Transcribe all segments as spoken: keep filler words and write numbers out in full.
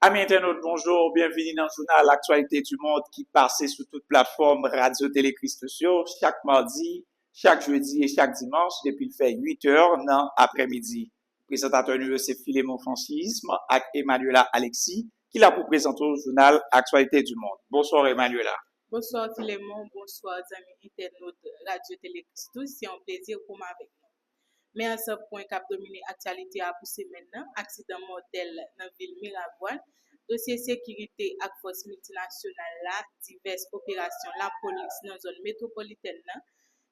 Ami entènot, bonjou, byenvini nan jounal Aktyalite di Mond ki pase sou tout platfòm Radyo Tele Christus yo, chak madi, chak jedi e chak dimanch depi l fè uit è nan aprèmidi. Prezantatè nou yo se Philemon Francisme ak Emmanuela Alexis ki la pou prezante w jounal Aktyalite di Mond. Bonswa Emmanuela. Bonswa Philemon, bonswa zanmi entènot Radyo Tele Christus, se yon plezi pou m avèk nou. Men ansanm pwen k ap domine aktyalite a pou semèn nan: aksidan mòtèl nan vil Miragwàn, dosye sekirite ak fòs miltinasyonal la, divès operasyon lapolis nan zòn metwopolitèn nan,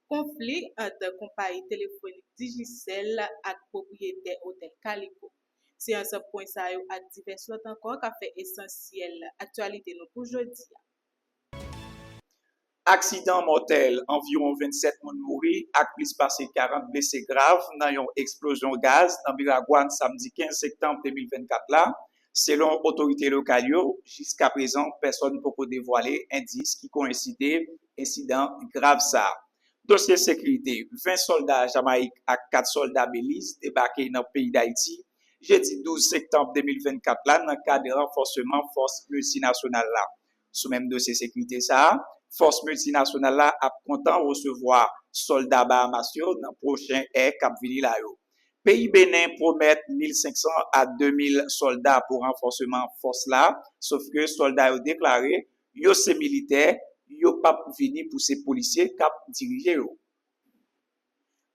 konfli ant konpayi telefonik Digicel ak pwopriyetè otèl Kaliko. Se ansanm pwen sa yo ak divès lòt ankò k ap fè esansyèl aktyalite nou pou jodi a. Aksidan mòtèl, anviwon vennsèt moun mouri ak plis pase karant blese grav nan yon eksplozyon gaz nan Miragwàn samdi kenz septanm de mil vennkat la, selon otorite lokal yo. Jiskaprezan, pèsòn poko devwale endis ki koyenside ensidan grav sa a. Dosye sekirite: ven sòlda Jamayik ak kat sòlda Beliz debake nan peyi Dayiti jedi douz septanm de mil vennkat la nan kad ranfòseman fòs miltinasyonal la. Sou menm dosye sekirite sa a, fòs miltinasyonal la ap kontan resevwa sòlda Bahamas yo nan pwochen è k ap vini la yo. Peyi Benen pwomèt mil senksan a de mil sòlda pou ranfòseman fòs la, sòf ke sòlda yo deklare yo se militè, yo p ap vini pou se polisye k ap dirije yo.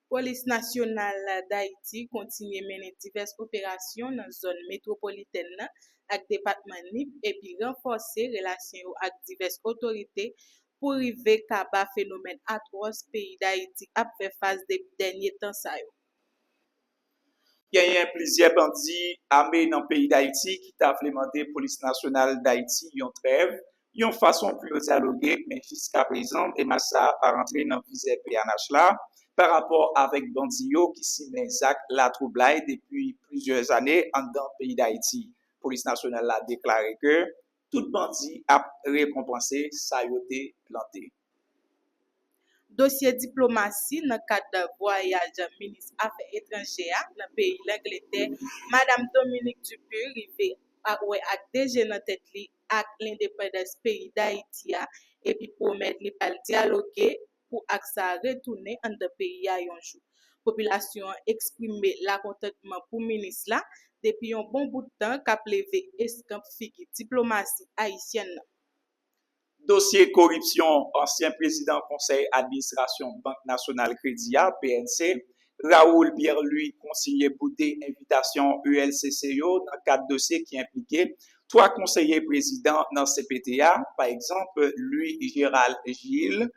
Polis Nasyonal Dayiti kontinye mennen divès operasyon nan zòn metwopolitèn nan ak depatman Nip epi ranfòse relasyon yo ak divès otorite pou rive kaba fenomèn atwòs peyi Dayiti ap fè fas depi dènye tan sa yo. Genyen plizyè bandi ame nan peyi Dayiti ki ta vle mande Polis Nasyonal Dayiti yon trèv, yon fason pou yo dyaloge, men jiskaprezan, demach sa a pa rantre nan vizè P N H la, parapò avèk bandi yo ki simen zak latwoublay depi plizyè zane anndan peyi Dayiti. Polis Nasyonal la deklare ke tout bandi ap rekonpanse sa yo te plante. Dosye diplomasi nan kad vwayaj minis afè etranjè a nan peyi Langletè, Madam Dominique Dupuy rive a-, wè ak de je nan tèt li ak lendepandans peyi Dayiti a, epi pwomèt li pral dyaloge pou ak sa a retounen anndan peyi a yon jou. Popilasyon an eksprime lakontantman pou minis la depi yon bon bout tan k ap leve eskanp figi diplomasi ayisyèn nan. Dosye koripsyon ansyen prezidan konsèy administrasyon Bank Nasyonal Kredi a, P N C, Raoul Pierre Louis kontinye boude envitasyon E L C C yo nan kad dosye ki enplike twa konseye prezidan nan C P T a, pa egzanp, Louis Gérald Gilles,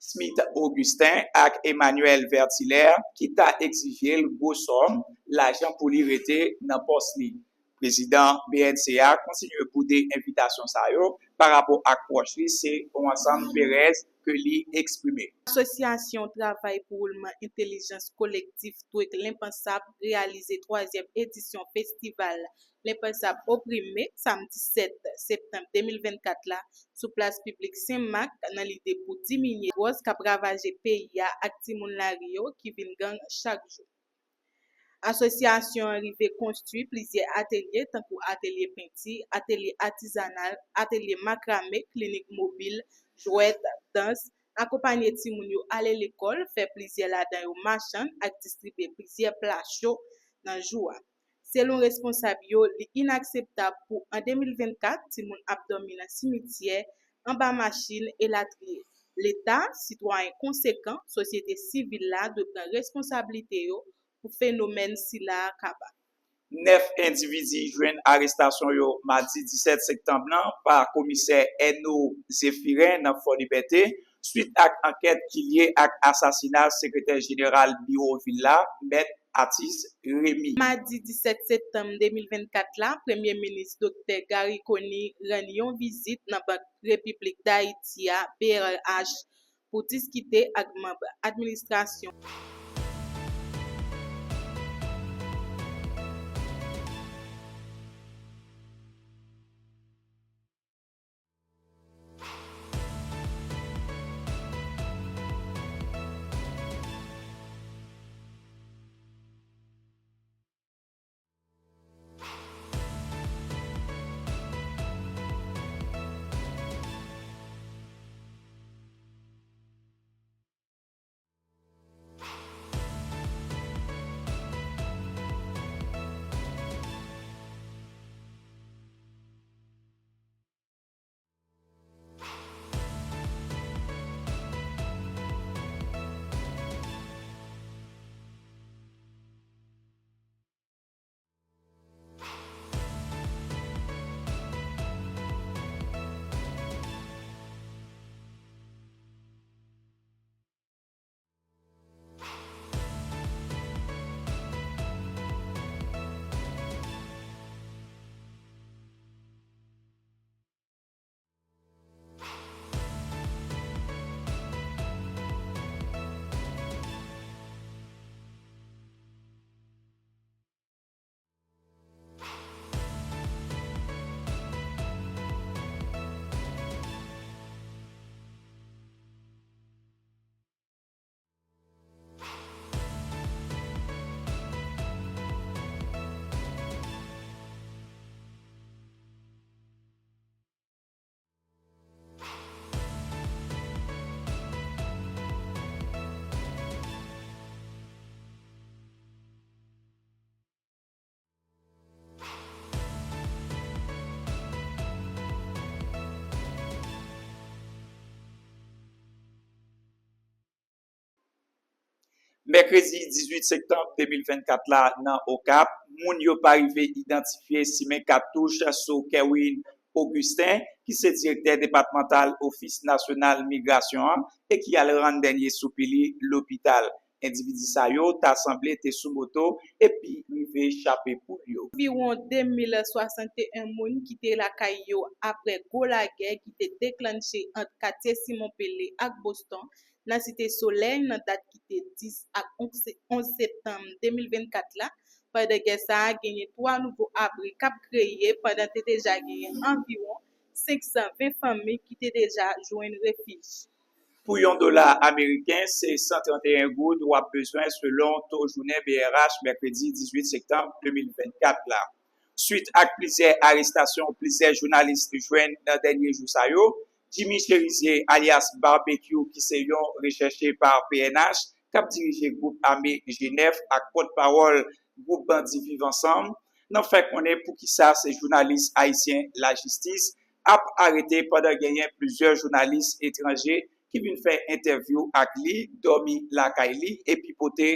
Smith Augustin ak Emmanuel Vertilaire, ki ta egzije l gwo sòm lajan pou li rete nan pòs li. Prezidan B N C a kontinye boude envitasyon sa yo parapò ak pwòch li se yon ansanm perèz ke li eksprime. Asosyasyon Travay pou Woulman Entèlijans Kolektif Twik Lenpansab reyalize twazyèm edisyon festival Lenpansab Oprime, samdi sèt septanm de mil vennkat la, sou plas piblik Sen Mak, nan lide pou diminye atwòs k ap ravaje peyi a ak timoun lari yo ki vin gang chak jou. Asosyasyon an rive konstwi plizyè atelye, tankou atelye penti, atelye atizanal, atelye makrame, klinik mobil, jwèt, dans, akonpanye timoun yo ale lekòl, fè plizyè ladan yo machann ak distribye plizyè pla cho nan jou a. Selon responsab yo, li inakseptab pou an de mil vennkat, timoun ap dòmi nan simityè, anba machin, elatriye. Leta, sitwayen konsekan, sosyete sivil la dwe pran responsablite yo pou fenomèn sila a kaba. Nèf endividi jwenn arestasyon yo madi disèt septanm nan pa komisè Eno Zephirin nan Fò Libète, swit ak ankèt ki lye ak asasina sekretè jeneral biwo vil la, Mèt Atis Remy. Madi disèt septanm de mil vennkat la, Premye Minis Doktè Garry Conille rann yon vizit nan Bank Repiblik Dayiti a, B R H, pou diskite ak manm administrasyon. Mèkredi dizuit septanm de mil vennkat la nan Okap, moun yo pa rive idantifye simen katouch sou Kerwin Augustin, ki se direktè depatmantal Ofis Nasyonal Migrasyon an e ki al rann dènye soupi li lopital. Endividi sa yo ta sanble te sou moto epi rive chape poul yo. Anviwon de mil swasanteyen moun kite lakay yo apre gwo lagè ki te deklanche ant katye Simon Pele ak Boston nan Site Solèy nan dat ki te dis ak onz septanm de mil vennkat la. Pandan gè sa a, genyen twa nouvo abri k ap kreye pandan te deja genyen anviwon senk san ven fanmi ki te deja jwenn refij. Pou yon dola ameriken, se san tranteyen goud w ap bezwen selon to jounen B R H mèkredi dizuit septanm de mil vennkat la. Swit ak plizyè arestasyon plizyè jounalis jwenn nan dènye jou sa yo, Jimmy Cherizier alyas Barbecue ki se yon rechèche pa P N H k ap dirije gwoup ame G nèf ak pòtpawòl gwoup bandi Viv Ansanm, nan fè konnen poukisa se jounalis ayisyen lajistis ap arete pandan genyen plizyè jounalis etranje ki vin fè entèvyou ak li, dòmi lakay li epi pote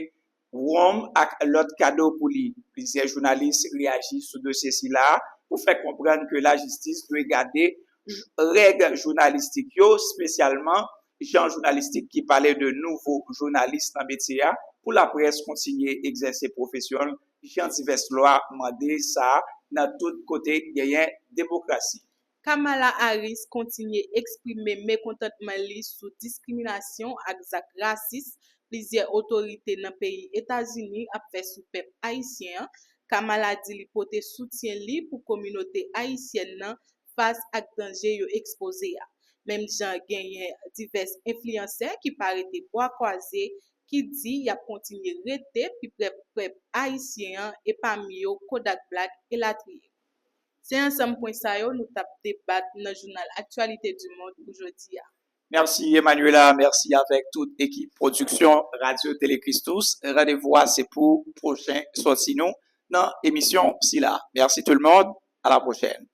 wonm ak lòt kado pou li. Plizyè jounalis reyaji sou dosye sila a pou fè konprann ke lajistis dwe gade règ jounalistik yo, espesyalman jan jounalistik ki pale de nouvo jounalis nan metye a pou laprès kontinye egzèse pwofesyon l jan divès lwa mande sa nan tout kote genyen demokrasi. Kamala Harris kontinye eksprime mekontantman li sou diskriminasyon ak zak rasis plizyè otorite nan peyi Etazini ap fè sou pèp ayisyen an. Kamala di li pote soutyen li pou kominote ayisyèn nan fas ak danje yo ekspoze a. Menm jan genyen divès enfliyansè ki pa rete bwa kwaze ki di y ap kontinye rete pi prè pèp ayisyen an e pami yo Kodak Black elatriye. Se ansanm pwen sa yo nou t ap debat nan jounal Actualité du Monde pou jodi a. Mèsi Emmanuela, mèsi avèk tout ekip pwodiksyon Radyo Tele Christus. Randevou a se pou pwochen sòti nou nan emisyon sila. Mèsi tout le monde, à la prochaine.